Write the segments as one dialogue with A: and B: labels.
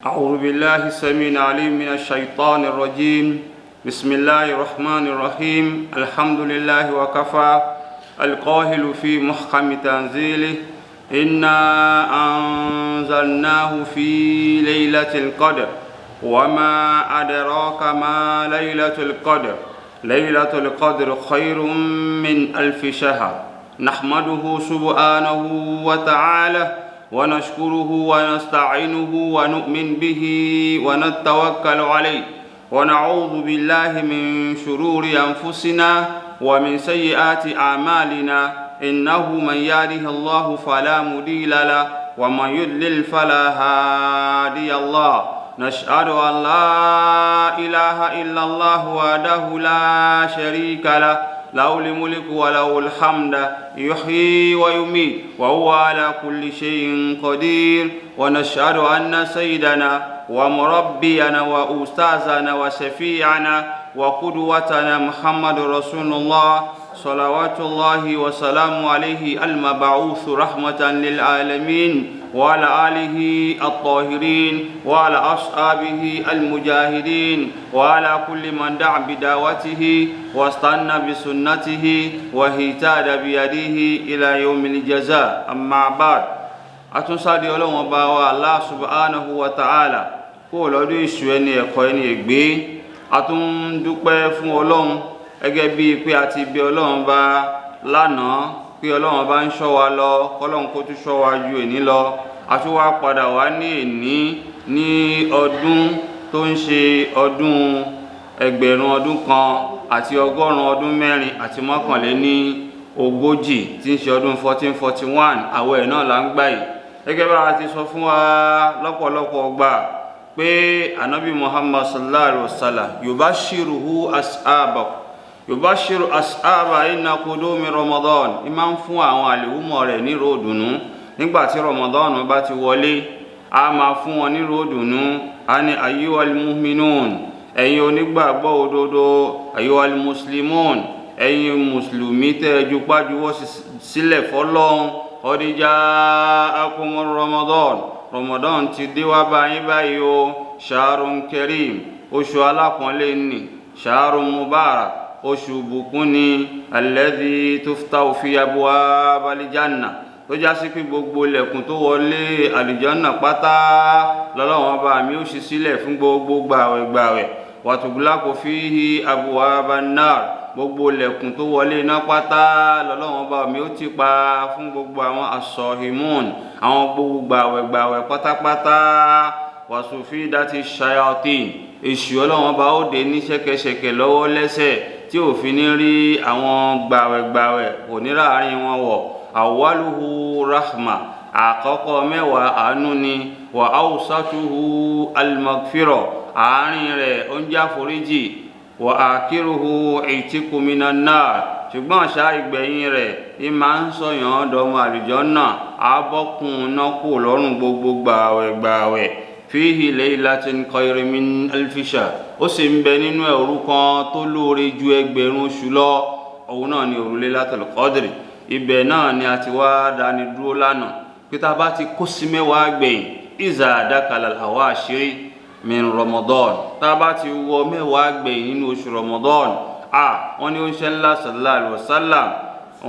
A: أعوذ بالله السميع العليم من الشيطان الرجيم. بسم الله الرحمن الرحيم. الحمد لله وكفى، القاهل في محكم تنزيله: إنا أنزلناه في ليلة القدر، وما أدراك ما ليلة القدر، ليلة القدر خير من ألف شهر. نحمده سبحانه وتعالى ونشكره ونستعينه ونؤمن به ونتوكل عليه، ونعوذ بالله من شرور أنفسنا ومن سيئات أعمالنا، إنه من يهده الله فلا مضل له ومن يضلل فلا هادي الله. نشهد أن لا إله إلا الله وحده لا شريك له، له الملك وله الحمد، يحيي ويميت وهو على كل شيء قدير. ونشهد أن سيدنا ومربينا وأستاذنا وشفيعنا وقدوتنا محمد رسول الله، صلوات الله وسلامه عليه، المبعوث رحمة للعالمين، وعلى آله الطاهرين وعلى أصحابه المجاهدين وعلى كل من دعا بدعوته واستنى بسنته واهتدى بهديه إلى يوم الجزاء. أما بعد، àtúnsáde Ọlọ́run Ọba wa Allah subhanahu wa ta'ala kó lọ́dún ìṣù ẹni ẹ̀kọ́ ẹni ègbé. A tún ń dúpẹ́ fún Ọlọ́run gẹ́gẹ́ bíi pé a ti bí Ọlọ́run bá lánàá pé Ọlọ́run bá ń ṣọ́ wa lọ, kọ́lọ́run kó tún ṣọ́ wa ju èní lọ. A tún wá padà wá ní èní ní ọdún tó ń ṣe ọdún 1441 tí ń ṣe ọdún 1441. Àwẹ̀ náà là ń gbà yìí. Gẹ́gẹ́ bá a ti sọ fún wa lọ́pọ̀lọpọ̀ gbà pé Anabi Muhammad sallallahu alaihi wasallam yubashiruhu ashabahu, yubashiru ashaba inna qudumi Ramadan, ì máa ń fún àwọn àlèhùmọ̀ rẹ̀ ní ròdùnú nígbà tí Ramadan bá ti wọlé. A máa fún wọn ní ròdùnú, a ní: ayyuhal mu'minun, ẹ̀yin onígbàgbọ́ òdodo, ayyuhal muslimun, ẹ̀yin mùsùlùmí tẹ́ ẹ jupájuwọ́ sílẹ̀ fọ́lọ́hun, qad ja'akumur Ramadan, Ramadan ti dé wá báyìí báyìí o, shahrun karim, oṣù alápọ̀nlé ni, shahrun mubarak, oṣù bùkún ni, alladhi tuftahu fi abwabal janna, tó já sí pé gbogbo ilẹ̀kùn tó wọlé àlùjánnà pátá lọ́lọ́wọ́n bá mi ó ṣí sílẹ̀ fún gbogbo gbàwẹ̀gbàwẹ̀, wa tughlaqu fihi abwaban nar, gbogbo ilẹ̀kùn tó wọlé iná pátá lọ́lọ́wọ́n bá mi ó ti pa fún gbogbo àwọn as-sahimun, àwọn gbogbo gbàwẹ̀gbàwẹ̀ pátápátá, wasufidati shayatin, èṣù Ọlọ́wọ́n bá ó dé ní ṣẹ̀kẹ̀ṣẹ̀kẹ̀ lọ́wọ́ lẹ́sẹ̀ tí òfin ní rí àwọn gbàwẹ̀gbàwẹ̀ kò ní ráàrin wọn wọ̀. Awwaluhu rahma, àkọ́kọ́ mẹ́wàá àánú ni, wa awsatuhu al-maghfira, àárín rẹ̀ ó ń jẹ́ àforíjì, wa akhiruhu i'tiqu minan nar, ṣùgbọ́n àṣà ìgbẹ̀yìn rẹ̀ ì máa ń sọ̀yàn dọmọ àlùjánnà, àbọ̀kùn náà kù lọ́rùn gbogbo gbàwẹ̀gbàwẹ̀. Fihi laylatin khayrin min alfi shahr, ó sì ń bẹ nínú ẹ̀ òru kan tó lóore ju 1000 oṣù lọ, òun náà ni òru Laylatul Qadri. Ibẹ̀ náà ni a ti wá dání dúró lánàá pé tá a bá ti kó sí mẹ́wàá gbẹ̀yìn, iza dakala al-awashiri min Ramadan, tá a bá ti wọ mẹ́wàá gbẹ̀yìn nínú oṣù Ramadan, wọ́n ní ó ń ṣe ńlá sallallahu alaihi wasallam,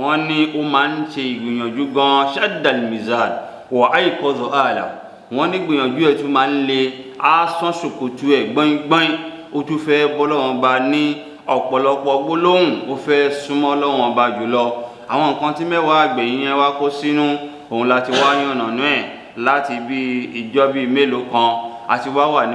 A: wọ́n ní ó máa ń ṣe ìgbìyànjú gan, shaddal mizan wa ayqadha ahla, wọ́n ní gbìyànjú ẹ̀ tún máa ń le, á sán ṣòkòtò ẹ̀ gbọ́ngbọ́n, ó tún fẹ́ bọ́lọ́wọ́n ba ní ọ̀pọ̀lọpọ̀ gbólóhùn, ó fẹ́ súnmọ́ lọ́wọ́n ba jùlọ. Àwọn nǹkan tí mẹ́wàá àgbẹ̀yìn yẹn wá kó sínú òun láti wá yànnàná ẹ̀ láti bí ìjọ bíi mélòó kan àti wá wà ní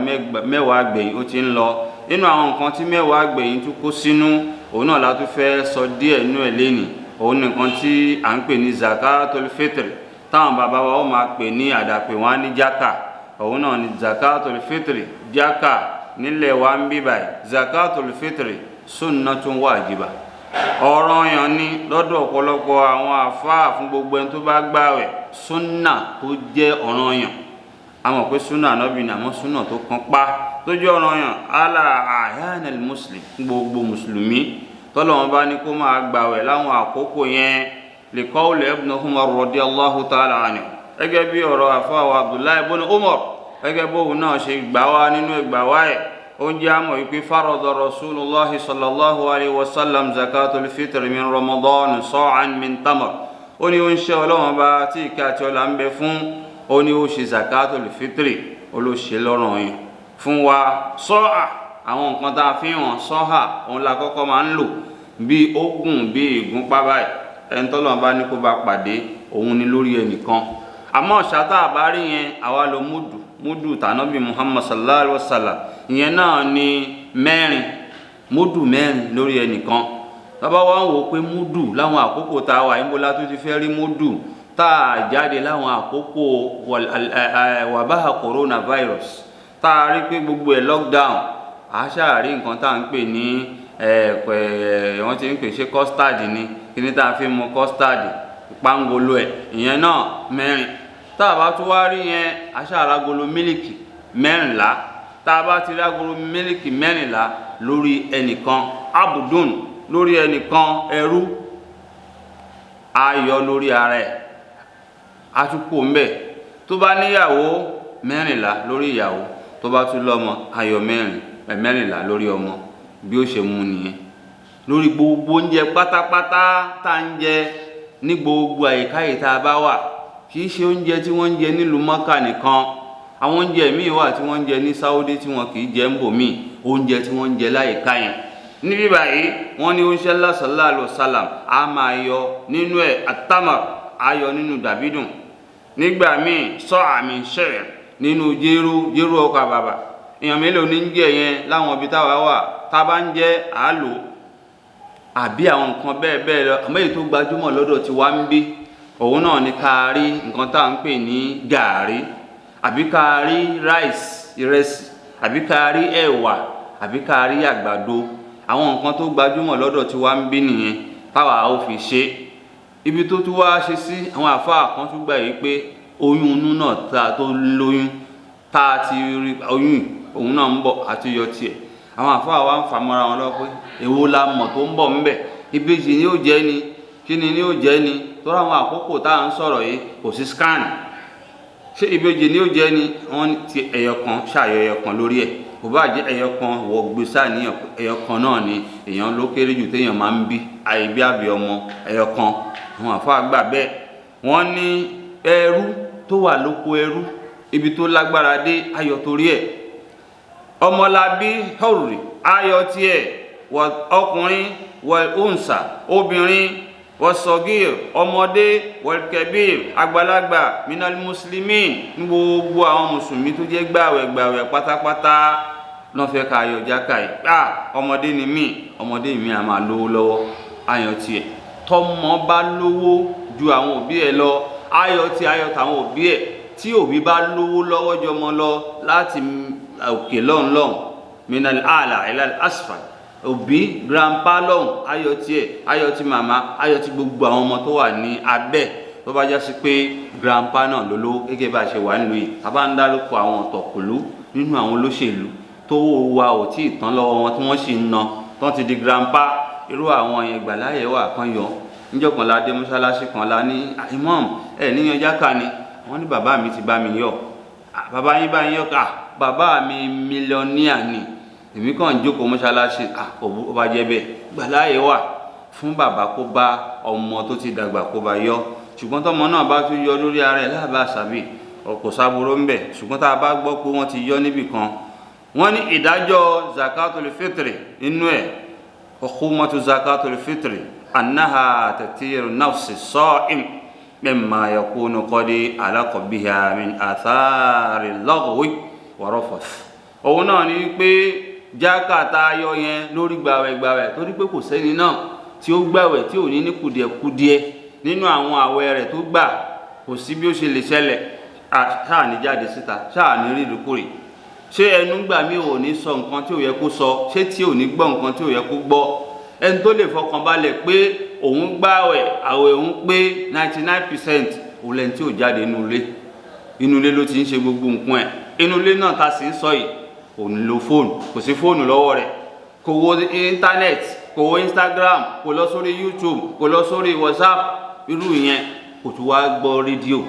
A: mẹ́wàá àgbẹ̀yìn ó ti ń lọ. Nínú àwọn nǹkan tí mẹ́wàá àgbẹ̀yìn tún kó sínú òun náà la tún fẹ́ sọ díẹ̀ nínú ẹ̀ lénìí. Òun nìkan tí à ń pè ní zakatul fitr, táwọn bàbá wa ó máa pè ní àdàpè wọn á ní jaka. Òun náà ní zakatul fitr, jaka nílẹ̀ wa ń bí báyìí. Zakatul fitr sunnatun wajiba, ọ̀ranyàn ni lọ́dọ̀ ọ̀pọ̀lọpọ̀ àwọn àfáà fún gbogbo ẹni tó bá gbààwẹ̀. Súnà tó jẹ́ ọ̀ranyàn, a mọ̀ pé súnà Ànábì ni, àmọ́ súnà tó kan pa tó jẹ́ ọ̀ranyàn ala ayanil muslim, fún gbogbo mùsùlùmí tọ́lọ́wọ́n bá ní kó máa gbààwẹ̀ láwọn àkókò yẹn. Li qawli ibn Umar radiyallahu ta'ala anhu, gẹ́gẹ́ bí ọ̀rọ̀ àfáà wa Abdullahi ibn Umar. Gẹ́gẹ́ bóun náà ṣe gbà wá nínú ìgbà wá ẹ̀, ó ń jẹ́ àmọ̀ wípé farada Rasulullahi sallallahu alayhi wa sallam zakatul fitr min Ramadan sa'an min tamar. Ó ní ó ń ṣe Ọlọ́run bá tí ìkẹ́ àti ọlá ń bẹ fún, ó ní ó ṣe zakatul fitr, ó ló ṣe lọ́rùn yìí fún wa. Sọ́à, àwọn nǹkan tá a fi hàn sọ́hà, òun la kọ́kọ́ máa ń lò bí ogun bí ìgúnpá báyìí. Ẹni tọ́lọ́run bá ní kó bá pàdé òun ni lórí ẹnìkan. Àmọ́ ṣáta àbárí yẹn, àwa lo múdù, múdù tànábì Muhammad sallallahu alaihi wasallam, ìyẹn náà ni 4, múdù 4 lórí ẹnìkan. Bàbá wa ń wò pé múdù láwọn àkókò tá a wà níbo la tún ti fẹ́ rí múdù tá a jáde láwọn àkókò wàbáhà coronavirus tá a rí pé gbogbo ẹ̀ lockdown, a ṣáà rí nǹkan tá à ń pè ní wọ́n ti ń pè ṣe custard ni, kíní tá a fi mu custard, pangolo ẹ̀, ìyẹn náà 4. Tá a bá tún wá rí yẹn, a ṣáà rágolo mílìkì 14. Tá a bá ti rágolo mílìkì 14 lórí ẹnìkan, abudun lórí ẹnìkan, ẹrú ayọ̀ lórí ara ẹ̀, a tún kó ń bẹ̀. Tó bá níyàwó, 14 lórí ìyàwó. Tó bá tún lọ́mọ, ayọ̀ 14 lórí ọmọ. Bí ó ṣe mú nìyẹn lórí gbogbo oúnjẹ pátápátá tá ń jẹ ní gbogbo àyíká yìí tá a bá wà. Kì í ṣe oúnjẹ tí wọ́n ń jẹ nílùú Mọ́kà nìkan, àwọn oúnjẹ míì wà tí wọ́n ń jẹ ní Saudi tí wọ́n kì í jẹ ń bò míì, oúnjẹ tí wọ́n ń jẹ láyìíká yẹn. Níbí báyìí, wọ́n ní oúnjẹ ńlá sallallahu alaihi wasallam a máa yọ nínú ẹ̀ atamar, a yọ nínú dàbídùn, nígbà míì sọ àmì ṣẹ̀rẹ̀ nínú jéró, jéró ọkà bàbà. Èèyàn mélòó ní ń jẹ yẹn láwọn ibi táwa wà? Tá a bá ń jẹ àálò àbí àwọn nǹkan bẹ́ẹ̀ bẹ́ẹ̀ lọ. Àmọ́ èyí tó gbajúmọ̀ lọ́dọ̀ tí wá ń bí, òun náà ni ká rí nǹkan tá à ń pè ní gàárì, àbí ká rí rice, ìrẹsì, àbí ká rí ẹ̀wà, àbí ká rí àgbàdo. Àwọn nǹkan tó gbajúmọ̀ lọ́dọ̀ tí wá ń bí nìyẹn táwa ó fi ṣe. Ibi tó tún wá ṣe sí, àwọn àfáà kan tún gbà yìí pé oyún inú náà tá tó lóyún, tá a ti rí oyún òun náà ń bọ̀ àti yọ tiẹ̀. Àwọn àfáà wa ń fà mọ́ra wọn lọ pé èwo la mọ̀ tó ń bọ̀ ńbẹ̀, ìbejì ni ó jẹ́ ni, kí ni ni ó jẹ́ ni? Torí àwọn àkókò tá à ń sọ̀rọ̀ yìí, kò sí scan. Ṣé ìbejì ni ó jẹ́ ni? Wọ́n ti ẹyọ kan ṣàyọ ẹyọ kan lórí ẹ̀, kò bá jẹ́ ẹyọ kan, wọ́ gbé sáàníyàn ẹyọ kan náà ni èèyàn ló kéré jù téèyàn máa ń bí, àìbí àbí ọmọ ẹyọ kan. Àwọn àfáà gbà bẹ́ẹ̀. Wọ́n ní ẹrú tó wà lóko ẹrú, ibi tó lágbára dé, ayọ̀ torí ẹ̀. Ọmọlábí hurri, ayọ̀ tiẹ̀, ọkùnrin, wal unsa, obìnrin, wasogir, ọmọdé, walkabir, àgbàlagbà, minal muslimin, ní gbogbo àwọn mùsùlùmí tó jẹ́ gbàwẹ̀ gbàwẹ̀ pátápátá lọ́n fẹ́ ká ayọ̀ jáka yìí. Ọmọdé ni mí, ọmọdé mi a máa lówó lọ́wọ́, ayọ̀ tiẹ̀. Tọmọ bá lówó ju àwọn òbí ẹ̀ lọ, ayọ̀ tí ayọ̀ tàwọn òbí ẹ̀. Tí òbí bá lówó lọ́wọ́ jọmọ lọ láti òkè lọ́hùn lọ́hùn, minal ala ilal asfal, òbí grandpa lọ́hùn, ayọ̀ tiẹ̀, ayọ̀ ti màmá, ayọ̀ ti gbogbo àwọn ọmọ tó wà ní abẹ́. Tó bá já sí pé grandpa náà ló lówó, gẹ́gẹ́ bá a ṣe wà nílùú yìí, tá a bá ń dárúkọ àwọn ọ̀tọ̀kùlú nínú àwọn olóṣèlú tó wà ò tí ì tán lọ́wọ́ wọn tí wọ́n sì ń ná tán ti di grandpa, irú àwọn yẹn gbàláyè wà kan yọ. Níjọ́ kan la dé mọ́ṣáláṣí kan, la ní imam ẹ̀ níyan jáka ni. Wọ́n ní bàbá mi ti bá mi yọ. Bàbá yín bá yín yọ? Ká bàbá mi mílíọ̀nìà ni, èmi kàn ń jókòó mọ́ṣáláṣí. Ó bá jẹ́ bẹ́ẹ̀, gbàláyè wà fún bàbá kó bá ọmọ tó ti dàgbà kó bá yọ. Ṣùgbọ́n tọmọ náà bá tún yọ lórí ara ẹ̀ láàbà sàbí, kò sábúrò ń bẹ̀. Ṣùgbọ́n tá a bá gbọ́ pé wọ́n ti yọ níbì kan, wọ́n ní ìdájọ́ zakatul fitri nínú ẹ̀, hukumatu zakatul fitri annaha tatiru nafsi sa'im mimma yakunu qad alaqa biha min athari lagwi wa rafath. Òun náà ni pé jákàtà ayọ̀ yẹn lórí gbàwẹ̀ gbàwẹ̀, torí pé kò sẹ́ni náà tí ó gbàwẹ̀ tí ò ní ní kùdìẹ̀kudiẹ nínú àwọn àwẹ̀ rẹ̀ tó gbà. Kò sí bí ó ṣe lè ṣẹlẹ̀, ṣáà ní jáde síta, ṣáà ní rí ìrìkúrì. Ṣé ẹnu gbà mí ò ní sọ nǹkan tí ò yẹ kó sọ? Ṣé tí ò ní gbọ́ nǹkan tí ò yẹ kó gbọ́? Ẹni tó lè fọkàn balẹ̀ pé òun gbàwẹ̀, àwẹ̀ òun pé 99%, òun lẹni tí ò jáde inú ilé. Inú ilé ló ti ń ṣe gbogbo nǹkan ẹ̀. Inú ilé náà ta sì ń sọ yìí, kò ní lo fóònù, kò sí fóònù lọ́wọ́ rẹ̀, kò wo íńtánẹ́ẹ̀tì, kò wo Instagram, kò lọ sórí YouTube, kò lọ sórí WhatsApp, irú ìyẹn kò tún wá gbọ́ rédíò.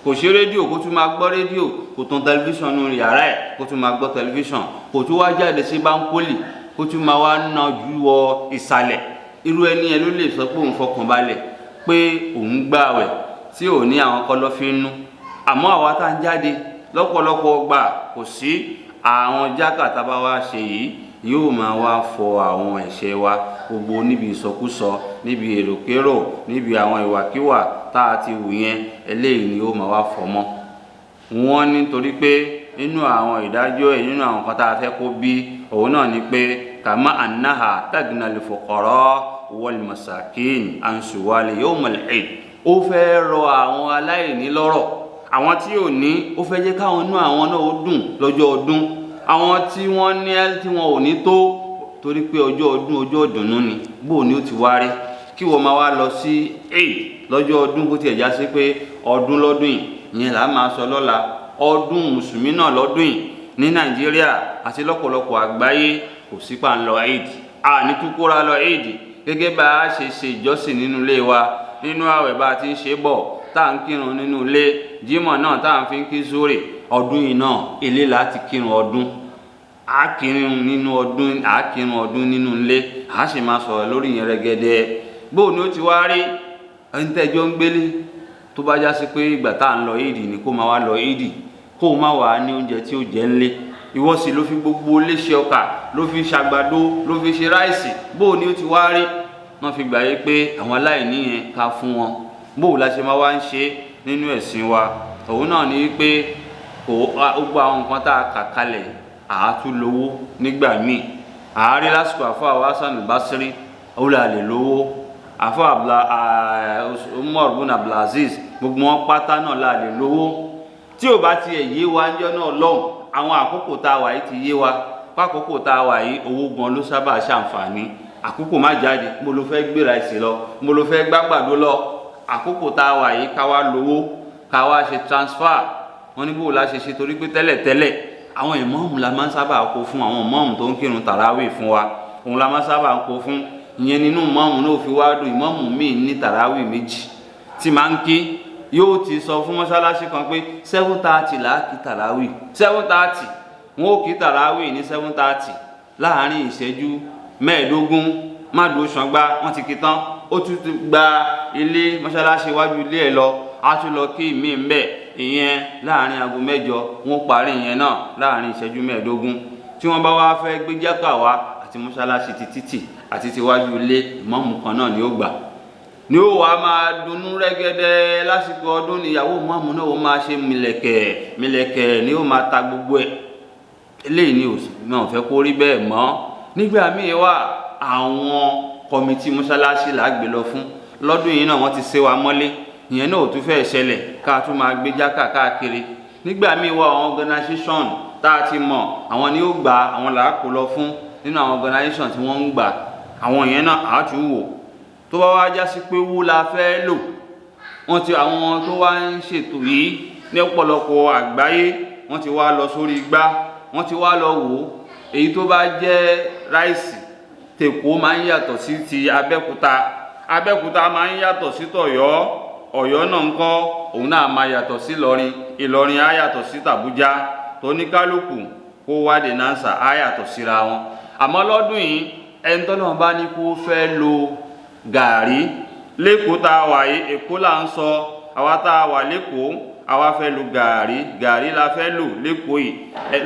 A: Kò sí rédíò, kó tún máa gbọ́ rédíò. Kò tan tẹlifíṣàn nínú yàrá ẹ̀, kó tún máa gbọ́ tẹlifíṣàn. Kò tún wá jáde sí báńkólì, kó tún máa wá ná ju wọ ìsàlẹ̀. Irú ẹni yẹn ló lè sọ pé òun fọkàn balẹ̀ pé òun gbààwẹ̀, tí ò ní àwọn kọ̀lọ̀fín nú. Àmọ́ àwa tá ń jáde lọ́pọ̀lọpọ̀ gbà, kò sí àwọn jákà tá bá wá ṣe yìí, yóò máa wá fọ àwọn ẹ̀ṣẹ̀ wa gbogbo níbi ìsọkúsọ, níbi èròkérò, níbi àwọn ìwàkíwà tá a ti wù yẹn. Eléyìí ni ó máa wá fọ mọ́ wọ́n, nítorí pé nínú àwọn ìdájọ́ ẹ̀, nínú àwọn kan tá a fẹ́ kó bí òun náà ni pé كما أنها تغني الفقراء والمساكين عن سؤال يوم العيد. Ó fẹ́ rọ àwọn aláìní lọ́rọ̀, àwọn tí ò ní, ó fẹ́ jẹ́ káwọn inú àwọn náà ó dùn lọ́jọ́ ọdún, àwọn tí wọ́n ní tí wọn ò ní tó, torí pé ọjọ́ ọdún, ọjọ́ ìdùnnú ni. Bó ni ó ti wá rí kí wọ́n máa wá lọ sí Eid lọ́jọ́ ọdún, bó tiẹ̀ já sí pé ọdún lọ́dún yìí, ìyẹn là á máa sọ lọ́la, ọdún mùsùlùmí náà lọ́dún yìí ní Nàìjíríà àti lọ́pọ̀lọpọ̀ àgbáyé, kò sí pa ń lọ Eid, a ní túkúra lọ Eid. Gẹ́gẹ́ bá a ṣe ṣe ìjọsìn nínú ilé wa nínú àwẹ̀, bá a ti ń ṣe bọ̀, tá à ń kírun nínú ilé, jímọ̀ náà tá à ń fi ń kí zóòrè, ọdún yìí náà ilé láti kírun ọdún, a kírun nínú ọdún, a kírun ọdún nínú ilé. A sì máa sọ̀rọ̀ lórí yẹn rẹ́gẹ́dẹ́. Bóò ni ó ti wá rí ẹni tẹ́jọ́ ń gbélé, tó bá já sí pé ìgbà tá à ń lọ ìdì ni kó máa wá lọ ìdì, kó má wàá ní oúnjẹ tí ó jẹ ńlé, ìwọ sì ló fi gbogbo léṣe ọkà, ló fi ṣàgbàdo, ló fi ṣe ráìsì, bóò ni ó ti wá rí? Wọ́n fi gbà yé pé àwọn aláìní yẹn, ká fún wọn. Bóò la ṣe máa wá ń ṣe nínú ẹ̀sìn wa? Òun náà ni pé kò gbogbo àwọn nǹkan tá a kà kalẹ̀, àátú lówó nígbà míì. Àárí lásìkò àfọ àwọn Hasan al-Basri, ó là lè lówó. Àfọ àbúlà Umar bin Abdulaziz, gbogbo wọn pátá náà là lè lówó. Tí ò bá tiẹ̀ yé wa ń jọ́ náà lọ́hùn, àwọn àkókò tá a wà yìí ti yé wa. Pákókò tá a wà yìí, owó gan ló sábà ṣàǹfààní. Àkókò má jáde, mo ló fẹ́ gbéra ẹ̀sìn lọ, mo ló fẹ́ gbàgbàdo lọ. Àkókò tá a wà yìí, ká wá lówó, ká wá ṣe transfer. Wọn ní bó la ṣe ṣe, torí pé tẹ́lẹ̀tẹ́lẹ̀, àwọn ìmáàmù la máa ń sábà kó fún, àwọn ìmáàmù tó ń kírun tàràwì fún wa, òun la máa ń sábà kó fún. Ìyẹn nínú ìmáàmù náà fi wá dùn. Ìmáàmù míì ní tàràwì méjì tí máa ń kí, yóò ti sọ fún mọ́ṣáláṣí kan pé 7:30 là á kí tàràwì. 7:30 wọn ò kí tàràwì ní 7:30, láàárín ìṣẹ́jú 15 má dúró ṣàngbá, wọ́n ti kí tán. Ó tún ti gba ilé mọ́ṣáláṣí iwájú ilé ẹ̀ lọ, á tún lọ kí ìmí ń bẹ̀, ìyẹn láàárín aago 8, wọ́n parí ìyẹn náà láàárín ìṣẹ́jú 15. Tí wọ́n bá wá fẹ́ gbé jákà wá, àti mọ́ṣáláṣí ti títì àti tiwájú ilé, ìmáàmù kan náà ni ó gbà, ni ó wàá máa dunnú rẹ́gẹ́dẹ́ lásìkò ọdún. Níyàwó ìmáàmù náà ó máa ṣe mílẹ̀kẹ̀ mílẹ̀kẹ̀, ni ó máa ta gbogbo ẹ̀. Eléyìí ni náà fẹ́ kó rí bẹ́ẹ̀ mọ́. Nígbà míì wà, àwọn committee mọ́ṣáláṣí là á gbé lọ fún. Lọ́dún yìí náà, wọ́n ti ṣe wa mọ́lé, ìyẹn náà ò tún fẹ́ ṣẹlẹ̀ ká tún máa gbé jákà káàkiri. Nígbà míì wà, àwọn organisation tá a ti mọ̀, àwọn ni ó gbà, àwọn là á kó lọ fún. Nínú àwọn organisation tí wọ́n ń gbà, àwọn yẹn náà á tún wò. Tó bá wá já sí pé owó la fẹ́ lò, wọ́n ti àwọn tó wá ń ṣètò yìí ní ọ̀pọ̀lọpọ̀ àgbáyé, wọ́n ti wá lọ sórí igbá, wọ́n ti wá lọ wò ó. Èyí tó bá jẹ́ ráìsì, tèkó máa ń yàtọ̀ sí ti Abẹ́òkúta, Abẹ́òkúta máa ń yàtọ̀ sí tọ̀yọ́, Ọ̀yọ́ náà ń kọ́, òun náà máa yàtọ̀ sí Ìlọrin, Ìlọrin á yàtọ̀ sí tàbújá, tóníkálùkù kó wádìí nánsà á yàtọ̀ síra wọn. Àmọ́ lọ́dún yìí, ẹni tọ́lọ́run bá ní kó fẹ́ lo gàárì lẹ́kọ̀ọ́ tá a wà yìí, Èkó là ń sọ, àwa tá a wà lẹ́kọ̀ọ́, àwa fẹ́ lo gàárì, gàárì la fẹ́ lò lẹ́kọ̀ọ́ yìí,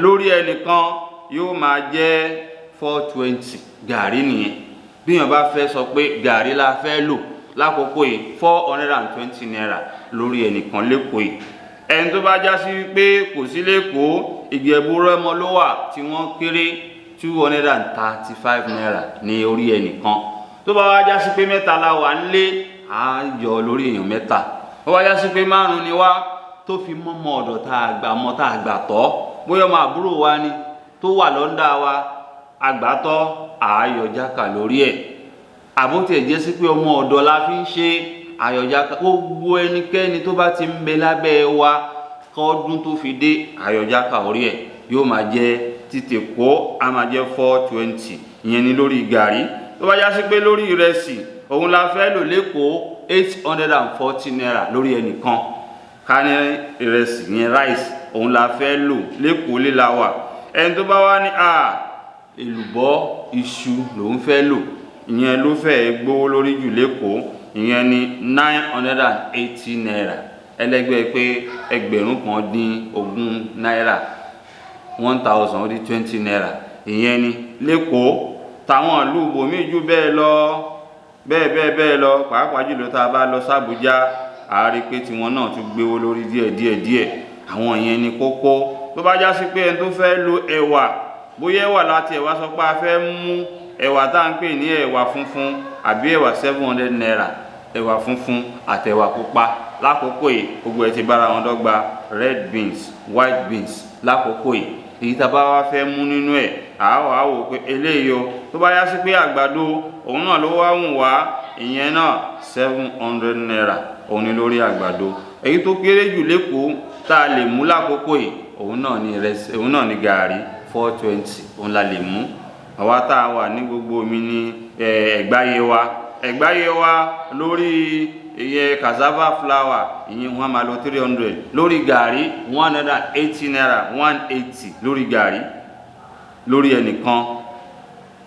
A: lórí ẹnìkan yóò máa jẹ́ 420. Gàárì nìyẹn. Bí èèyàn bá fẹ́ sọ pé gàárì la fẹ́ lò lákòókò yìí, ₦420 lórí ẹnìkan lẹ́kọ̀ọ́ yìí. Ẹni tó bá já sí pé kò sí lẹ́kọ̀ọ́, Ìjẹ̀bú Rẹ́mọ ló wà, tí wọ́n kéré, ₦235 ní orí ẹnìkan. Tó bá wá já sí pé mẹ́ta la wà nílé, á yọ lórí èèyàn mẹ́ta. Ó wá já sí pé márùn ni wá, tó fi mọ́mọ́ ọ̀dọ̀ tá a gbà mọ́, tá a gbà tọ́, bóyá ọmọ àbúrò wa ni tó wà lọ́ndà wa àgbàtọ́, àáyọ̀jáka lórí ẹ̀. Àbótiẹ̀ jẹ́ sí pé ọmọ ọ̀dọ̀ la fi ń ṣe àyọ̀jáka, gbogbo ẹnikẹ́ni tó bá ti ń bẹ lábẹ́ wa kọ́dún tó fi dé, àyọ̀jáka orí ẹ̀ yóò máa jẹ́ títè kó a máa jẹ́ 420. Ìyẹn ni lórí gàrí. Tó bá já sí pé lórí ìrẹsì òun la fẹ́ lò lẹ́kọ̀ọ́, ₦840 lórí ẹnìkan. Ká ní ìrẹsì yẹn, rice, òun la fẹ́ lò lẹ́kọ̀ọ́ líla wà. Ẹni tó bá wá ní à èlùbọ́ iṣu lòun fẹ́ lò, ìyẹn ló fẹ́ gbówó lórí jù lẹ́kọ̀ọ́, ìyẹn ní ₦980, ẹlẹ́gbẹ́ pé 1020 náírà, ₦1,020, ìyẹn ni lẹ́kọ̀ọ́. Táwọn ìlú bòmí jù bẹ́ẹ̀ lọ, bẹ́ẹ̀ bẹ́ẹ̀ bẹ́ẹ̀ lọ, pàápàá jùlọ tá a bá lọ sàbújá, a rí pé tiwọn náà tún gbéwó lórí díẹ̀ díẹ̀ díẹ̀. Àwọn ìyẹn ni kókó. Tó bá já sí pé ẹni tó fẹ́ lo ẹ̀wà, bóyá ẹ̀wà láti ẹ̀wà sọ pé a fẹ́ mú ẹ̀wà tá à ń pè ní ẹ̀wà funfun àbí ẹ̀wà, ₦700, ẹ̀wà funfun àtẹ̀wà pupa lákòókò yìí, gbogbo ẹ̀ ti bára wọn dọ́gba, red beans, white beans lákòókò yìí. Èyí tá a bá wá fẹ́ mú nínú ẹ̀, àá wàá wò pé eléyìí o. Tó bá yá sí pé àgbàdo òun náà ló wá wùn wá, ìyẹn náà ₦700 òun ni lórí àgbàdo. Èyí tó kéré jù lẹ́kọ̀ọ́ tá a lè mú lákòókò yìí, òun náà ni ìrẹsì, òun náà ni gàárì, 420, òun la lè mú. Àwa tá a wà ní gbogbo omi ní Ẹ̀gbáyé wa, Ẹ̀gbáyé wa, lórí iye cassava flour, ìyẹn wọ́n máa lò 300 lórí gàárì, ₦180, 180 lórí gàárì lórí ẹnìkan.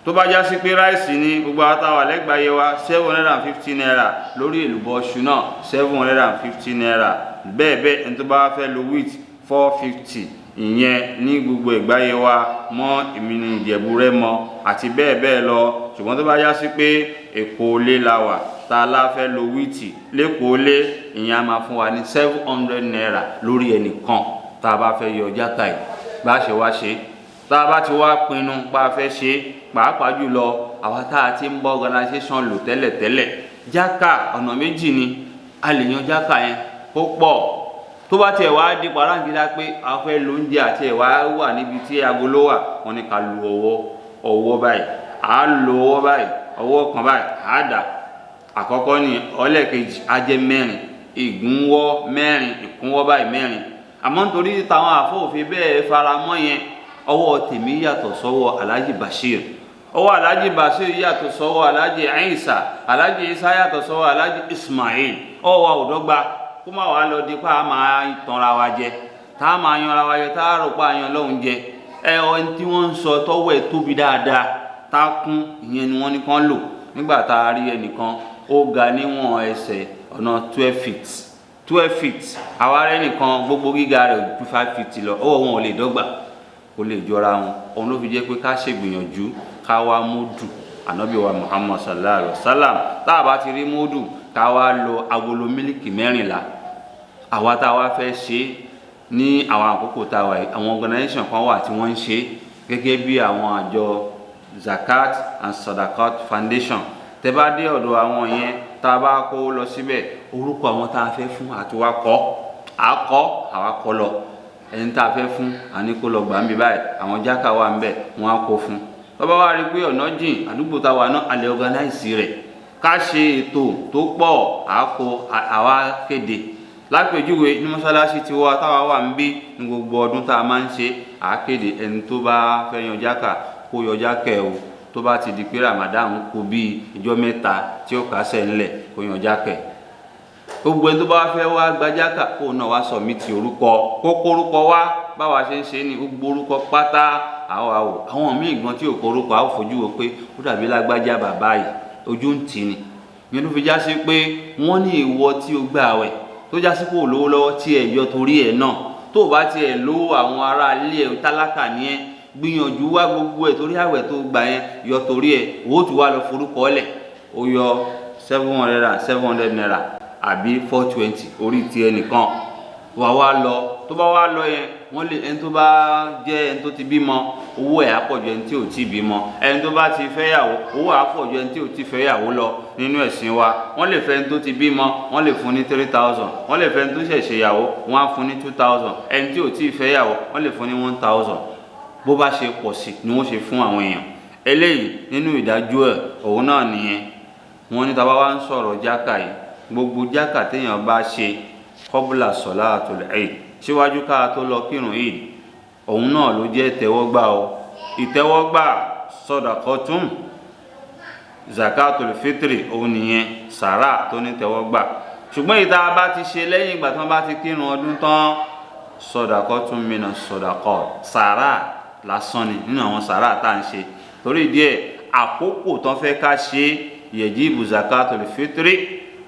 A: Tó bá já sí pé rice ní gbogbo àtàwà lẹ́gbàáyé wa, ₦750 lórí èlùbọ́ iṣu náà, ₦750, bẹ́ẹ̀ bẹ́ẹ̀. Ẹni tó bá fẹ́ lo wheat, 450, ìyẹn ní gbogbo ìgbáyé wa mọ́ èmi ní Ìjẹ̀bú Rẹ́mọ àti bẹ́ẹ̀ bẹ́ẹ̀ lọ. Ṣùgbọ́n tó bá já sí pé Èkó lé la wà, tá a la fẹ́ lo wheat lẹ́kọ̀ọ́ lé, ìyẹn a máa fún wa ní ₦700 lórí ẹnìkan tá a bá fẹ́ yọ jáka yìí. Bá ṣe wá ṣe, tá a bá ti wá pinnu bá a fẹ́ ṣe, pàápàá jùlọ àwa tá a ti ń bọ́ organisation lò tẹ́lẹ̀tẹ́lẹ̀, jáka ọ̀nà méjì ni a lè yan jáka yẹn kó pọ̀. Tó bá tiẹ̀ wá di paráǹgídá pé a fẹ́ lo oúnjẹ àti ẹ̀ wá wà níbi tí agolo wà, wọ́n ní ká lu ọwọ́, ọwọ́ báyìí, à á lo ọwọ́ báyìí, ọwọ́ kan báyìí, à á dà. Àkọ́kọ́ ní ọlẹ́ẹ̀kejì á jẹ́ mẹ́rin, ìgúnwọ́ mẹ́rin, ìkúnwọ́ báyìí mẹ́rin. Àmọ́ nítorí táwọn àfọ̀òfin bẹ́ẹ̀ faramọ́ yẹn, ọwọ́ tèmi yàtọ̀ sọ́wọ́ Alhaji Bashir, ọwọ́ Alhaji Bashir yàtọ̀ sọ́wọ́ Alhaji Isa, Alhaji Isa yàtọ̀ sọ́wọ́ Alhaji Ismail, ọwọ́ wa ò dọ́gba. Kó má wàá lọ di pa á máa tanra wa jẹ, tá a máa yanra wa jẹ, tá a rò pa àyàn lọ́hùn jẹ. Ẹ ọ ẹni tí wọ́n ń sọ tọ́wọ́ ẹ̀ tóbi dáadáa tá a kún, ìyẹn ni wọ́n ní kán lò. Nígbà tá a rí ẹnìkan, ó ga níwọ̀n ẹsẹ̀ ọ̀nà 12 feet, 12 feet. Àwa rẹ nìkan, gbogbo gíga rẹ̀ ju 5 feet lọ, ọwọ́ wọn ò lè dọ́gba, kò lè jọra wọn. Òun ló fi jẹ́ pé ká ṣègbìyànjú ká wá múdù ànábì wa Muhammad sallallahu alayhi wa sallam. Tá a bá ti rí múdù, ká wá lo agolo mílìkì 14. Àwa tá a wá fẹ́ ṣe ní àwọn àkókò tá a wà yìí, àwọn organisation kan wà tí wọ́n ń ṣe gẹ́gẹ́ bí àwọn àjọ Zakat and Sadakat Foundation. Tẹ́ bá dé ọ̀dọ̀ àwọn yẹn, tá a bá kó lọ síbẹ̀, orúkọ àwọn tá a fẹ́ fún àti wá kọ́, à kọ́ àwa kọ́ lọ. Ẹni tá a fẹ́ fún, àní kó lọ gbà ń bí báyìí, àwọn jákà wà ń bẹ̀, wọ́n á kó fún. Tọ́ba wá rí i pé ọ̀nà jìn, àdúgbò tá a wà náà, a lè organize rẹ̀, ká ṣe ètò tó pọ̀, àákó àwa kéde. Lápèjúwe, ní mọ́ṣáláṣí tiwa táwa wà ń bí, ní gbogbo ọdún tá a máa ń ṣe, àákéde ẹni tó bá fẹ́ yan jákà kó yọ jákà ẹ̀ o. Tó bá ti di pé Ramadan kù bíi ìjọ 3 tí ó kásẹ̀ ńlẹ̀, kó yan jákà ẹ̀. Gbogbo ẹni tó bá fẹ́ wá gba jákà, kó náà wá submit orúkọ, kó kórúkọ wá. Báwa ṣe ń ṣe ní gbogbo orúkọ pátá àwọn àwò. Àwọn míì gan tí ò kórúkọ, àwọn fojú wo pé ó dàbí lágbájá bàbá yìí, ojú ń tì ní. Ìyẹn ló fi já sí pé wọ́n ní ìwọ tí o gbà wẹ̀ tó já sí pé ò lówó lọ́wọ́ tí ẹ̀ yọ torí ẹ̀ náà, tó o bá tiẹ̀ lówó, àwọn ará ilé ẹ̀ tálákà ní ẹ̀, gbìyànjú wá gbogbo ẹ̀ torí àwẹ̀ tó gbà yẹn, yọ torí ẹ̀. Owó tó wá lọ forúkọ lẹ̀, ó yọ 700 and ₦700 àbí 420 orí ti ẹnìkan wà wá lọ. Tó bá wá lọ yẹn, wọ́n lè ẹni tó bá jẹ́ ẹni tó ti bímọ, owó ẹ̀ á pọ̀ ju ẹni tí ò tí bímọ. Ẹni tó bá ti fẹ́yàwó, owó á pọ̀ ju ẹni tí ò tí fẹ́yàwó lọ. Nínú ẹ̀sìn wa, wọ́n lè fẹ́ ẹni tó ti bímọ, wọ́n lè fún ní 3,000. Wọ́n lè fẹ́ ẹni tó ṣẹ̀ṣẹ̀ yàwó, wọ́n á fún ní 2,000. Ẹni tí ò tí fẹ́yàwó, wọ́n lè fún ní 1,000. Bó bá ṣe pọ̀ sí ni wọ́n ṣe fún àwọn èèyàn. Eléyìí nínú ìdájọ́ ẹ̀, òun náà nìyẹn. Wọ́n ní tá bá wá ń sọ̀rọ̀ jákà yìí, gbogbo jákà téèyàn bá ṣe kọ́bùlà sọ̀láàtul Eid, síwájú ká tó lọ kírun Eid, òun náà ló jẹ́ ìtẹ́wọ́gbà o. Ìtẹ́wọ́gbà sọdakọtún zakatul fitri, òun nìyẹn, sàrà tó ní tẹ́wọ́gbà. Ṣùgbọ́n ìta bá ti ṣe lẹ́yìn ìgbà tí wọ́n bá ti kírun ọdún tán, sọ̀dàkọ́ tún mìíràn sọ̀dàkọ́ sàrà lásán ni nínú àwọn sàrà tá à ń ṣe. Torí díẹ̀ àkókò tán fẹ́ ká ṣe yajibu zakatul fitri,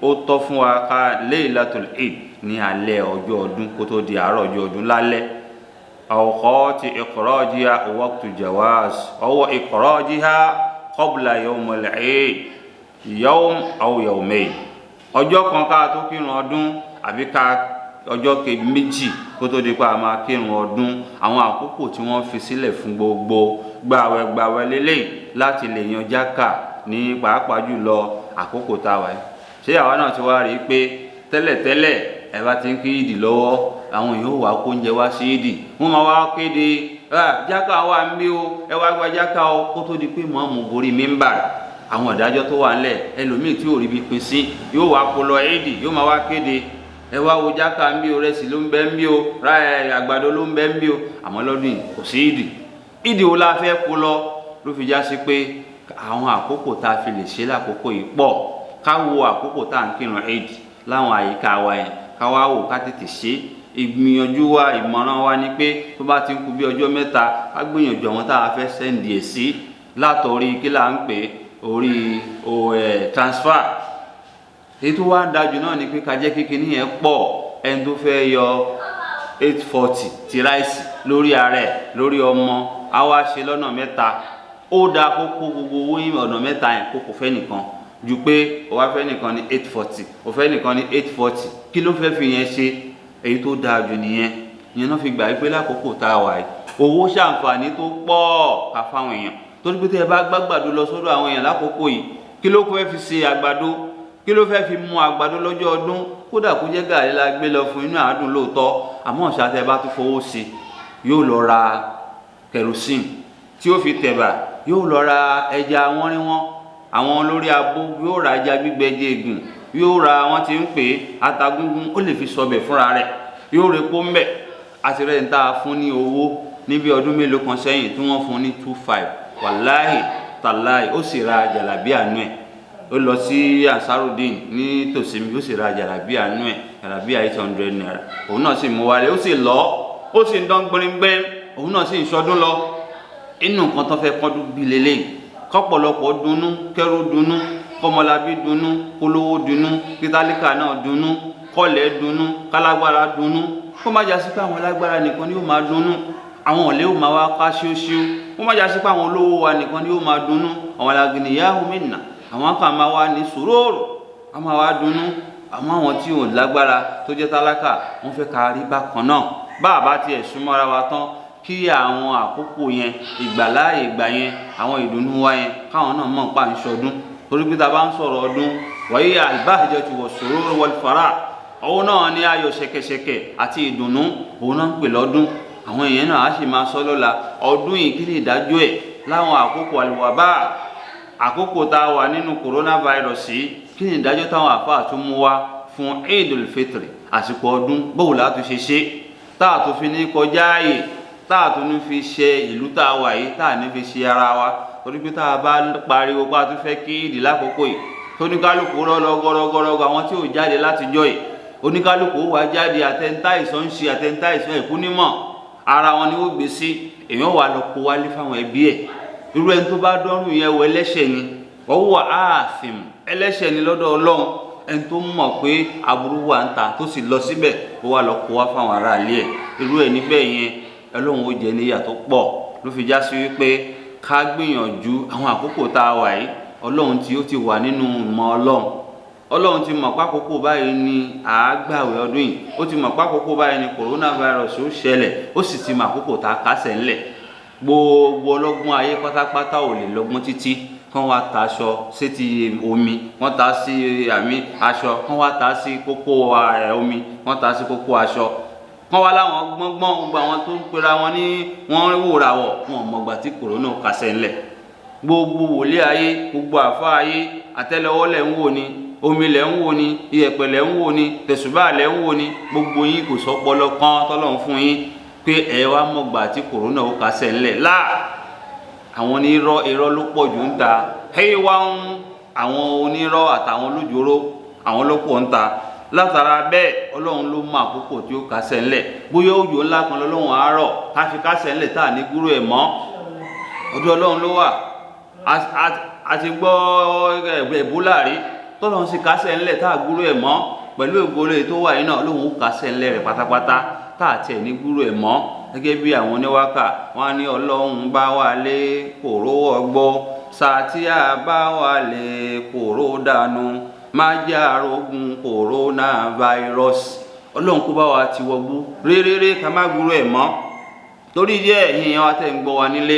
A: ó tọ́ fún wa ká laylatul eid ní alẹ́ ọjọ́ ọdún kó tó di àárọ̀ ọjọ́ ọdún lálẹ́. Awqati ikhrajiha waqtu jawaz aw ikhrajiha qabla yawmil eid yawm aw yawmayn. Ọjọ́ kan ká tó kírun ọdún àbí ká ọjọ́ méjì kó tó di pé a máa kírun ọdún, àwọn àkókò tí wọ́n fi sílẹ̀ fún gbogbo gbàwẹ̀ gbàwẹ̀ lélẹ́yìí láti lè yan jákà ní pàápàá jùlọ àkókò tá a wà yìí. Ṣé àwa náà ti wá rí i pé tẹ́lẹ̀tẹ́lẹ̀ ẹ bá ti ń kí ìdì lọ́wọ́, àwọn èèyàn wà kó oúnjẹ wá sí ìdì, wọ́n máa wá kéde jákà wà ń bí o, ẹ wá gba jákà o, kó tó di pé mọ̀ọ́mù gorí mímbà. Àwọn ìdájọ́ tó wà ńlẹ̀, ẹlòmíì tí ò rí bí pín sí yóò wá kó lọ ìdì, yóò máa wá kéde ẹ wá wo jákà ń bí o, rẹsì ló ń bẹ ń bí o, àgbàdo ló ń bẹ ń bí o. Àmọ́ lọ́dún yìí kò sí ìdì. Ìdì wo la fẹ́ kó lọ? Ló fi já sí pé àwọn àkókò tá a fi lè ṣe lákòókò yìí pọ̀. Ká wo àkókò tá à ń kírun ìdì láwọn àyíká wa yẹn, ká wá wò ká tètè ṣe. Ìgbìyànjú wa, ìmọ̀ràn wa ni pé tó bá ti ń kù bí ọjọ́ mẹ́ta, ká gbìyànjú àwọn tá a fẹ́ sẹ́ǹdì ẹ̀ sí látọ̀rí kí là ń pè orí transfer. Èyí tó wá ń dájú náà ni pé ká jẹ́ kí kinní yẹn pọ̀. Ẹni tó fẹ́ yọ 840 ti ráìsì lórí ara ẹ̀ lórí ọmọ, á wá ṣe lọ́nà mẹ́ta. Ó dáa kó kó gbogbo owó yín ọ̀nà mẹ́ta yẹn kó kò fẹ́ nìkan ju pé ó wá fẹ́ nìkan ní 840, ó fẹ́ nìkan ní 840. Kí ló fẹ́ fi yẹn ṣe? Èyí tó dáa jù nìyẹn. Ìyẹn náà fi gbà wípé lákòókò tá a wà yìí, owó ṣàǹfààní tó pọ̀ ká fáwọn èèyàn. Torí pé tẹ́ ẹ bá gbàgbàdo lọ sọ́dọ̀ àwọn èèyàn lákòókò yìí, kí ló fẹ́ fi ṣe àgbàdo? Kí ló fẹ́ fi mu àgbàdo lọ́jọ́ ọdún? Kódà kó jẹ́ gàrí la gbé lọ fún, inú àádùn lóòótọ́, àmọ́ ọ̀sà tẹ́ ẹ bá tún fowó sí, yóò lọ ra kerosene tí ó fi tẹ̀bà, yóò lọ ra ẹja wọ́nríwọ́n, àwọn olórí abó, yóò ra ẹja gbígbẹ jẹ egun, yóò ra wọ́n ti ń pè é atagúngún, ó lè fi sọbẹ̀ fúnra rẹ̀, yóò repo ńbẹ̀. Àti rẹ̀ ń tá a fún ní owó níbi ọdún mélòó kan sẹ́yìn tí wọ́n fún ní 2.5, wàláhì tàláhì, ó sì ra jàlábíà nú ẹ̀. Ó lọ sí Ansarudeen ní tòsí mi, ó sì ra jàlábíà nú ẹ̀, jàlábíà 800 naira. Òun náà sì mú wálé, ó sì lọ, ó sì ń dán gbẹ́ngbẹ́ng, òun náà sì ń sọdún lọ. Inú nǹkan tó fẹ́ kọ́dún bí lélẹ́yìí, kọ́pọ̀lọpọ̀ dunnú, kẹ́rú dunnú, kọ́mọlábí dunnú, kólówó dunnú, kítálíkà náà dunnú, kọ́lẹ̀ dunnú, kálágbára dunnú. Kó má jásí pé àwọn alágbára nìkan ni yóò máa dunnú, àwọn ọ̀lẹ yóò máa wá ká ṣíóṣíó. Kó má jásí pé àwọn olówó wa nìkan ni yóò máa dunnú, àwọn alágìnìyàwó mìíràn àwọn kan máa wá ní sùúrù, wọ́n máa wá dunnú. Àmọ́ àwọn tí ò lágbára tó jẹ́ tálákà, wọ́n fẹ́ ká rí bákan náà. Bá a bá tiẹ̀ súnmọ́ra wa tán, kí àwọn àkókò yẹn, ìgbàláàyè ìgbà yẹn, àwọn ìdùnnú wa yẹn, káwọn náà mọ̀ pa ń ṣọdún. Torí pé tá a bá ń sọ̀rọ̀ ọdún, wàyí al-bahjatu was-surur wal-farah, òun náà ní ayọ̀ ṣẹ̀kẹ̀ṣẹ̀kẹ̀ àti ìdùnnú, òun náà ń pè lọ́dún. Àwọn èèyàn náà á sì máa sọ lọ́la ọdún yìí, kí ni ìdájọ́ ẹ̀ láwọn àkókò àlùwàbá, àkókò tá a wà nínú coronavirus yìí, kí ni ìdájọ́ táwọn àfáà tún mú wá fún Eidul Fitri, àsìkò ọdún, bóun la tún ṣe ṣe tá a tún fi ní kọjá ààyè, tá a tún ní fi ṣe ìlú tá a wà yìí, tá a ní fi ṣe ara wa. Torí pé tá a bá pariwo pé a tún fẹ́ kí ìdí lákòókò yìí, tóníkálùkù rọ́lọ́ gọ́rọ́gọ́rọ́, àwọn tí ò jáde látijọ́ yìí, oníkálùkù ó wá jáde, àtẹ̀ntà ìsọ̀ ń ṣe àtẹ̀ntà ìsọ̀ ẹ̀kú nímọ̀ ara wọn ni ó gbé sí, èèyàn wà lọ kó wálé fáwọn ẹbí ẹ̀. Irú ẹni tó bá dọ́rùn yẹn wọ ẹlẹ́ṣẹ̀ ni, wọ́n wà áàfin ẹlẹ́ṣẹ̀ ni lọ́dọ̀ Ọlọ́run. Ẹni tó mọ̀ pé aburú wà ń ta tó sì lọ síbẹ̀, ó wà lọ kó wá fáwọn aráalé ẹ̀, irú ẹ̀ níbẹ̀ yẹn Ọlọ́run ó jẹ níyà tó pọ̀. Ló fi já sí wípé ká gbìyànjú àwọn àkókò tá a wà yìí. Ọlọ́run tí ó ti wà nínú ìmọ̀ Ọlọ́run, Ọlọ́run ti mọ̀ pákókó báyìí ni àágbàwẹ̀ ọdún yìí, ó ti mọ̀ pákókó báyìí ni coronavirus ó ṣẹlẹ̀, ó sì ti mọ̀ àkókò tá a kásẹ̀ ńlẹ̀. Gbogbo ọlọ́gbọ́n ayé pátápátá ò lè lọ́gbọ́n títí kán wá ta aṣọ sétí omi, wọ́n ta sí àmì aṣọ, kán wá ta sí kókó omi, wọ́n ta sí kókó aṣọ, kán wá láwọn gbọ́ngbọ́n. Gbogbo àwọn tó ń pera wọn ní wọ́n wòràwọ̀, wọn ò mọ̀gbà tí kòrónà kásẹ̀ ńlẹ̀. Gbogbo wòlé ayé, gbogbo àfa ayé, àtẹ́lẹwọ́ lẹ̀ ń wò ni, omi lẹ̀ ń wò ni, iyẹ̀pẹ̀ lẹ̀ ń wò ni, tẹ̀sùbá lẹ̀ ń wò ni, gbogbo yín kò sọpọlọ kan tọ́lọ́run fún yín pé ẹ wá mọ̀gbà tí kòrónà ó kásẹ̀ ńlẹ̀. Láà àwọn onírọ́, irọ́ ló pọ̀ jù ń ta. Hey wá ń àwọn onírọ́ àtàwọn olójóró, àwọn ló pọ̀ ń ta. Látara bẹ́ẹ̀ Ọlọ́run ló mọ àkókò tí ó kásẹ̀ ńlẹ̀. Bóyá òjò ńlá kan lọ́lọ́run àárọ̀ ká fi kásẹ̀ ńlẹ̀ tá à ní gúrò ẹ̀ mọ́. Ọ̀dọ̀ Ọlọ́run ló wà. A ti gbọ́ Ẹ̀bólà rí, tọ́lọ́run sì kásẹ̀ ńlẹ̀ tá à gúrò ẹ̀ mọ́. Pẹ̀lú ògbólé tó wà yìí náà, Ọlọ́run ó kásẹ̀ ńlẹ̀ rẹ̀ pátápátá tá à tiẹ̀ ní gúrò ẹ̀ mọ́. Gẹ́gẹ́ bí àwọn oníwákà wọn á ní Ọlọ́run bá wa lé kòró ọgbọ́, sàtíà bá wa lé kòró dànù, má jẹ́ àrógùn coronavirus. Ọlọ́run kó bá wa ti wọgbó réréré ká má gbúrò ẹ̀ mọ́. Torí díẹ̀ ẹ̀yin wa tẹ́ ń gbọ́ wa nílé,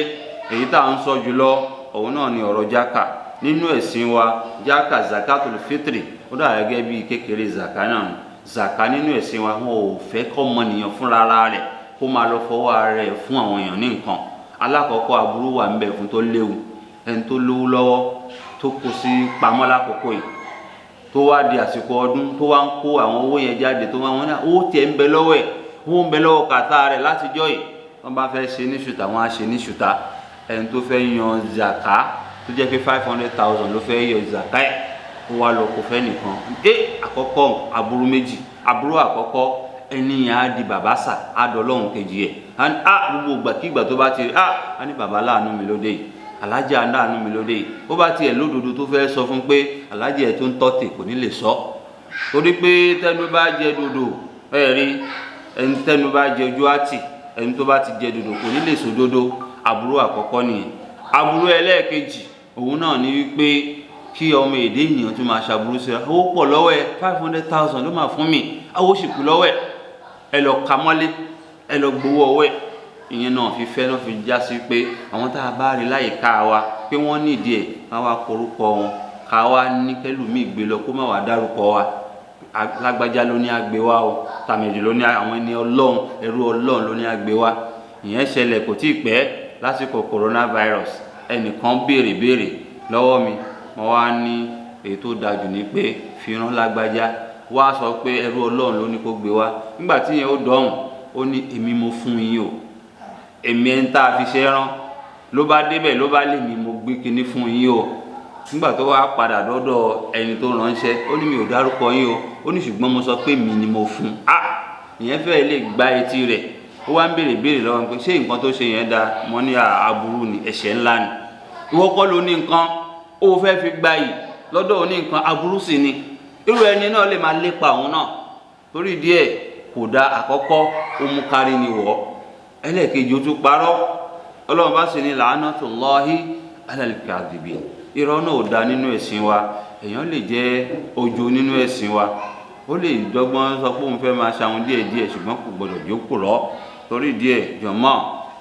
A: èyí tá à ń sọ jùlọ òun náà ni ọ̀rọ̀ jákà nínú ẹ̀sìn wa. Jákà zakatul fitri ó dà gẹ́gẹ́ bí kékeré zaka náà. Zaka nínú ẹ̀sìn wa, wọn ò fẹ́ kọ́ ọmọnìyàn fúnra ara rẹ̀ kó máa lọ fọwọ́ ara rẹ̀ fún àwọn èèyàn ní nǹkan. Alákọ̀ọ́kọ́, aburú wà ń bẹ fún tó léwu. Ẹni tó lówó lọ́wọ́ tó kó sí pamọ́ lákòókò yìí, tó wá di àsìkò ọdún tó wá ń kó àwọn owó yẹn jáde, tó wá wọn ní owó tiẹ̀ ń bẹ lọ́wọ́ ẹ̀, owó ń bẹ lọ́wọ́ kàtá rẹ̀ látijọ́ yìí, wọ́n bá fẹ́ ṣe ní ṣùtà, wọ́n á ṣe ní ṣùtà. Ẹni tó fẹ́ yan zaka tó jẹ́ pé 500,000 ló fẹ́ yọ zaka ẹ̀, ó wá lọ kó fẹ́ nìkan. Àkọ́kọ́ aburú méjì. Aburú àkọ́kọ́, ẹni yẹn á di bàbá sà, á dọlọ́hún kejì ẹ̀. Á gbogbo ìgbàkigbà tó bá ti rí, á ní bàbá láàánú mi lóde yìí, alájà láàánú mi lóde yìí. Ó bá tiẹ̀ lódodo tó fẹ́ sọ fún pé alájà ẹ̀ tó ń tọ́tì kò ní lè sọ, torí pé tẹnu bá jẹ dodo, ẹ rí ẹni tẹnu bá jẹ ojú àtì, ẹni tó bá ti jẹ dodo kò ní lè sọ dodo. Aburú àkọ́kọ́ nìyẹn. Aburú ẹlẹ́ẹ̀kejì òun náà ní wípé kí ọmọ èdè ènìyàn tún máa ṣàbúrú síra. Owó pọ̀ lọ́wọ́ ẹ, 500,000 ló máa fún mi, owó sì kú lọ́wọ́ ẹ, ẹ lọ ka mọ́lé, ẹ lọ gbowó ọwọ́ ẹ. Ìyẹn náà fi fẹ́ náà fi já sí pé àwọn tá a bá rí láyìíká wa pé wọ́n nídìí ẹ̀, ká wá korúkọ wọn, ká wá ní kẹlòmíì gbé lọ, kó má wàá dárúkọ wa. Lágbájá ló ní àgbé wa o, tàmẹ̀dì ló ní, àwọn ẹni Ọlọ́run, ẹrú Ọlọ́run ló ní àgbé wa. Ìyẹn ṣẹlẹ̀ kò tí ì pẹ́ lásìkò coronavirus. Ẹnìkan béèrè lọ́wọ́ mi, mo wá ní èyí tó dájú ni pé fi rán lágbájá, wá sọ pé ẹrú Ọlọ́run ló ní kó gbé wá. Nígbà tí yẹn ó dọ̀hùn, ó ní èmi mo fún yín o, èmi ẹni tá a fi ṣe rán. Ló bá débẹ̀ ló bá lè mi mo gbé kinní fún yín o. Nígbà tó wá padà dọ́dọ̀ ẹni tó ránṣẹ́, ó ní mi ò dárúkọ yín o, ó ní ṣùgbọ́n mo sọ pé mi ni mo fún un. Ìyẹn fẹ́ lè gba etí rẹ̀. Ó wá ń béèrè lọ́wọ́ mi pé ṣé nǹkan tó ṣe yẹn dáa? Mo ní aburú ni, ẹ̀ṣẹ̀ ńlá ni. Ìwọ kọ́ ló ní nǹkan, ó fẹ́ fi gba yìí lọ́dọ̀ òní nǹkan, aburú sì ni. Irú ẹni náà lè máa lépa òun náà. Torí díẹ̀ kò da. Àkọ́kọ́, ó mú kárí ni wọ́. Ẹlẹ́ẹ̀kejì, ó tún parọ́. Ọlọ́run bá sì ní la'natullahi alal kadhibin. Irọ́ náà ò da nínú ẹ̀sìn wa. Èèyàn lè jẹ́ ojo nínú ẹ̀sìn wa, ó lè dọ́gbọ́n sọ pé òun fẹ́ máa ṣàwọn díẹ̀ díẹ̀, ṣùgbọ́n kò gbọdọ̀ jókòó rọ́. Torí díẹ̀ jọ̀mọ́,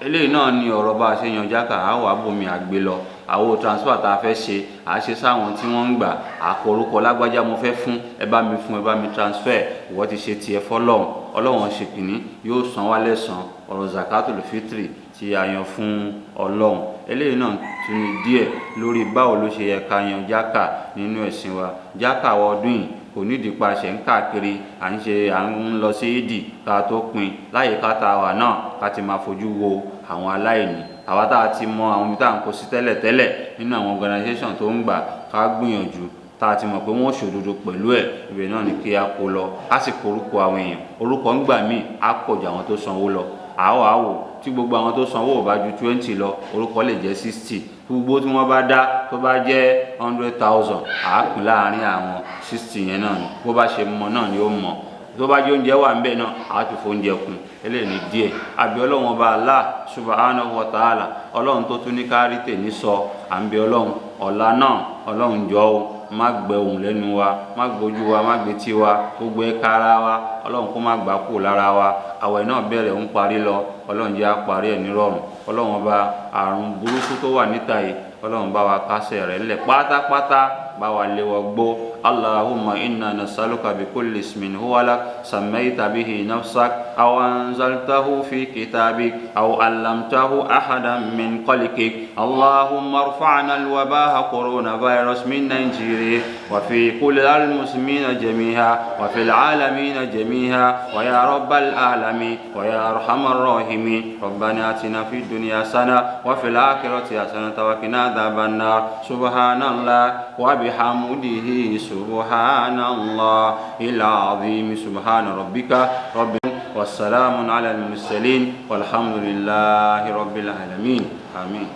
A: eléyìí náà ni ọ̀rọ̀ bá a ṣe yan jákà. Á wà bómi àgbè lọ àwọn transfer tá a fẹ́ ṣe, à á ṣe sáwọn tí wọ́n ń gbà. Àkọrúkọ lágbájá mo fẹ́ fún, ẹ bá mi fún, ẹ bá mi transfer. Ìwọ ti ṣe tiẹ̀ fọlọ́run, Ọlọ́run ṣe kìíní yóò san wá lẹ́san. Ọ̀rọ̀ zakatul fitri tí a yan fún Ọlọ́run, eléyìí náà tún ní díẹ̀ lórí báwo ló ṣe yẹ ká yan jákà nínú ẹ̀sìn wa. Jákà wa ọdún yìí kò nídìí pa ṣe ń káàkiri, à ń ṣe à ń lọ sí ìdì ká tó pin láyìíká tá a wà náà, ká ti máa fojú wo àwọn aláìní. Àwa tá a ti mọ àwọn ibi tá à ń kó sí tẹ́lẹ̀tẹ́lẹ̀ nínú àwọn organisation tó ń gbà, ká gbìyànjú tá a ti mọ̀ pé wọ́n ṣòdodo pẹ̀lú ẹ̀, ibẹ̀ náà ni kí a kó lọ. Á sì korúkọ àwọn èèyàn. Orúkọ ń gbà míì á pọ̀ ju àwọn tó sanwó lọ. Àwọ̀ àwò tí gbogbo àwọn tó sanwó ò bá ju 20 lọ, orúkọ lè jẹ́ 60. Gbogbo tí wọ́n bá dá tó bá jẹ́ 100,000, àápín láàrin àwọn 60 yẹn náà ni. Bó bá ṣe mọ náà ni ó mọ. Tó bá jẹ́ oúnjẹ wà ńbẹ̀ náà, àá tún fóúnjẹ kún. Eléyìí ni díẹ̀. Àbí Ọlọ́run Ọba Allah subhanahu wa ta'ala, Ọlọ́run tó tún ní kárí tèmi sọ, à ń bẹ Ọlọ́run ọ̀la náà. Ọlọ́run jọ̀ọ́ o, má gbẹ ohùn lẹ́nu wa, má gbójú wa, má gbé tí wa, gbogbo ẹ̀ka ara wa, Ọlọ́run kó má gbà kú lára wa. Àwẹ̀ náà bẹ̀rẹ̀ ń parí lọ, Ọlọ́run jẹ́ á parí ẹ̀ nírọ̀rùn. Ọlọ́run Ọba, àrùn burúkú tó wà níta yìí, Ọlọ́run bá wa kásẹ̀ rẹ̀ ńlẹ̀ pátápátá, bá wa lé wọ gbó. Allahumma inna nasaluka bi kulli ismin huwa lak sammayta bihi nafsak aw anzaltahu fi kitabik aw allamtahu ahadan min khalqik. Allahumma irfa'na alwabaha coronavirus min Nigeria wa fi kulli almuslimina jami'a wa fil alamina jami'a wa ya rabbal alamin wa ya arhamar rahimin. Rabbana atina fid dunya hasana wa fil akhirati hasanatan wa qina adhaban nar. Subhanallah wa bihamdihi. Bihamdihi subhanallahil azim. Subhana rabbika rabbil wassalamun ala al-mursalin walhamdulillahi rabbil alamin. Amin.